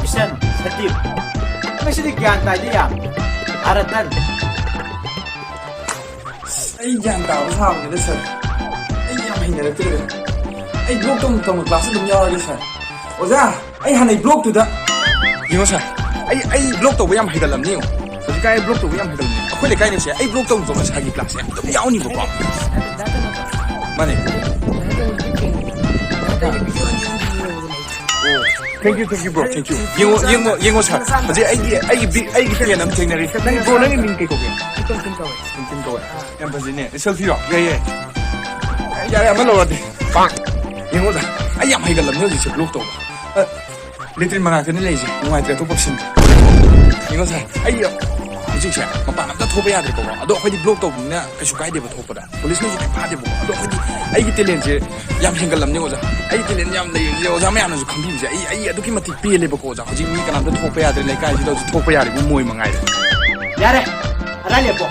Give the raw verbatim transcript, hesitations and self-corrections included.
ꯁꯟ ꯁꯇꯤꯞ꯫ ꯃꯁꯤꯗꯤ ꯒ꯭ꯌꯥꯟ ꯇꯥꯏꯗ ꯌꯥꯝ꯫ ꯑꯥ, ꯔꯇꯟ꯫ ꯑꯩ ꯒ꯭ꯌꯥꯟ ꯇꯥꯕ ꯁꯥꯕꯅꯤꯗ ꯁꯥꯔ꯫ ꯑꯩ ꯌꯥꯝ ꯍꯩꯅꯔꯛꯇ꯭ꯔꯦꯗ꯫ ꯑꯩ ꯕ꯭ꯂꯣꯛ ꯇꯧꯅ ꯇꯧꯅ ꯀ꯭ꯂꯥꯁ ꯑꯗꯨꯝ ꯌꯥꯎꯔꯒꯦ ꯁꯥꯔ꯫ ꯑꯣꯖꯥ, ꯑꯩ ꯍꯥꯟꯅꯩ ꯕ꯭ꯂꯣꯛꯇꯨꯗ꯫ ꯌꯦꯡꯉꯣ ꯁꯥꯔ, ꯑꯩ, ꯑꯩ ꯕ꯭ꯂꯣꯛ ꯇꯧꯕ ꯌꯥꯝ ꯍꯩꯒꯠꯂꯝꯅꯤ ꯌꯦꯡꯉꯣ꯫ ꯍꯧꯖꯤꯛꯀꯥꯟ ꯑꯩ ꯕ꯭ꯂꯣꯛ ꯇꯧꯕ ꯌꯥꯝ ꯍꯩꯒꯠꯂꯝꯅꯤ꯫ ꯑꯩꯈꯣꯏ ꯂꯩꯀꯥꯏꯅꯤꯁꯦ ꯑꯩ ꯕ꯭ꯂꯣꯛ ꯇꯧꯅ ꯇꯧꯅ ꯁꯥꯔꯒꯤ ꯀ꯭ꯂꯥꯁꯁꯦ ꯑꯗꯨꯝ ꯌꯥꯎꯅꯤꯕꯀꯣ꯫ ꯃꯥꯅꯦ꯫ Thank you, thank you, bro. Thank you. ꯌꯦꯡꯉꯣ, ꯌꯦꯡꯉꯣ, ꯌꯦꯡꯉꯣ ꯁꯥꯔ꯫ ꯍꯧꯖꯤꯛ ꯑꯩꯒꯤ, ꯑꯩꯒꯤ ꯕꯤ-, ꯑꯩꯒꯤ ꯐꯦꯟ ꯑꯃ ꯊꯦꯡꯅꯔꯤ꯫ ꯅꯪ, ꯕ꯭ꯔꯣ, ꯅꯪꯒꯤ ꯃꯤꯡ ꯀꯩ ꯀꯧꯒꯦ? ꯀꯤꯡꯇꯣꯟ ꯀꯧꯋꯦ꯫ ꯌꯥꯝ ꯐꯖꯩꯅꯦ꯫ ꯁꯦꯜꯐꯤꯔꯣ? ꯌꯥꯏ, ꯌꯥꯏ꯫ ꯌꯥꯔꯦ, ꯑꯃ ꯂꯧꯔꯗꯤ꯫ ꯄꯥꯡ! ꯌꯦꯡꯉꯣ ꯁꯥꯔ, ꯑꯩ ꯌꯥꯝ ꯍꯩꯒꯠꯂꯕꯅꯤ ꯍꯧꯖꯤꯛꯁꯦ ꯕ꯭ꯂꯣꯛ ꯇꯧꯕ꯫ ꯑ, ꯂꯦꯇ꯭ꯔꯤꯟ ꯃꯅꯥꯛꯇꯅꯤ ꯂꯩꯔꯤꯁꯦ, ꯅꯨꯡꯉꯥꯏꯇ꯭ꯔꯦ, ꯑꯇꯣꯞꯄ ꯁꯤꯟ꯫ ꯌꯦꯡꯉꯣ ꯁꯥꯔ, ꯑꯩ ꯍꯧꯖꯤꯛꯁꯦ ꯃꯄꯥꯟ ꯑꯝꯇ ꯊꯣꯛꯄ ꯌꯥꯗ꯭ꯔꯦꯀꯣ꯫ ꯑꯗꯣ ꯑꯩꯈꯣꯏꯗꯤ ꯕ꯭ꯂꯣꯛ ꯇꯧꯕꯅꯤꯅ ꯀꯩꯁꯨ ꯀꯥꯏꯗꯦꯕ ꯊꯣꯛꯄꯗ꯫ ꯄꯨꯂꯤꯁꯅꯁꯨ ꯀꯩꯝ ꯐꯥꯗꯦꯕꯀꯣ꯫ ꯑꯗꯣ ꯑꯩꯈꯣꯏꯗꯤ, ꯑꯩꯒꯤ ꯇꯦꯂꯦꯟꯁꯦ ꯌꯥꯝ ꯍꯦꯟꯒꯠꯂꯝꯅꯦ ꯑꯣꯖꯥ꯫ ꯑꯩꯒꯤ ꯇꯦꯂꯦꯟ ꯌꯥꯝ ꯂꯩꯔꯤꯁꯦ ꯑꯣꯖꯥ ꯃꯌꯥꯝꯅꯁꯨ ꯈꯪꯕꯤꯕꯁꯦ ꯑꯩ, ꯑꯩ ꯑꯗꯨꯛꯀꯤ ꯃꯇꯤꯛ ꯄꯦꯜꯂꯦꯕꯀꯣ ꯑꯣꯖꯥ꯫ ꯍꯧꯖꯤꯛ ꯃꯤ ꯀꯅꯥꯝꯇ ꯊꯣꯛꯄ ꯌꯥꯗ꯭ꯔꯦ, ꯂꯩꯀꯥꯏꯁꯤꯗ ꯍꯧꯖꯤꯛ ꯊꯣꯛꯄ ꯌꯥꯔꯤꯕ ꯃꯣꯏ ꯃꯉꯥꯏꯔꯦ꯫ ꯌꯥꯔꯦ, ꯑꯗꯥꯏ ꯂꯦꯞꯄꯣ꯫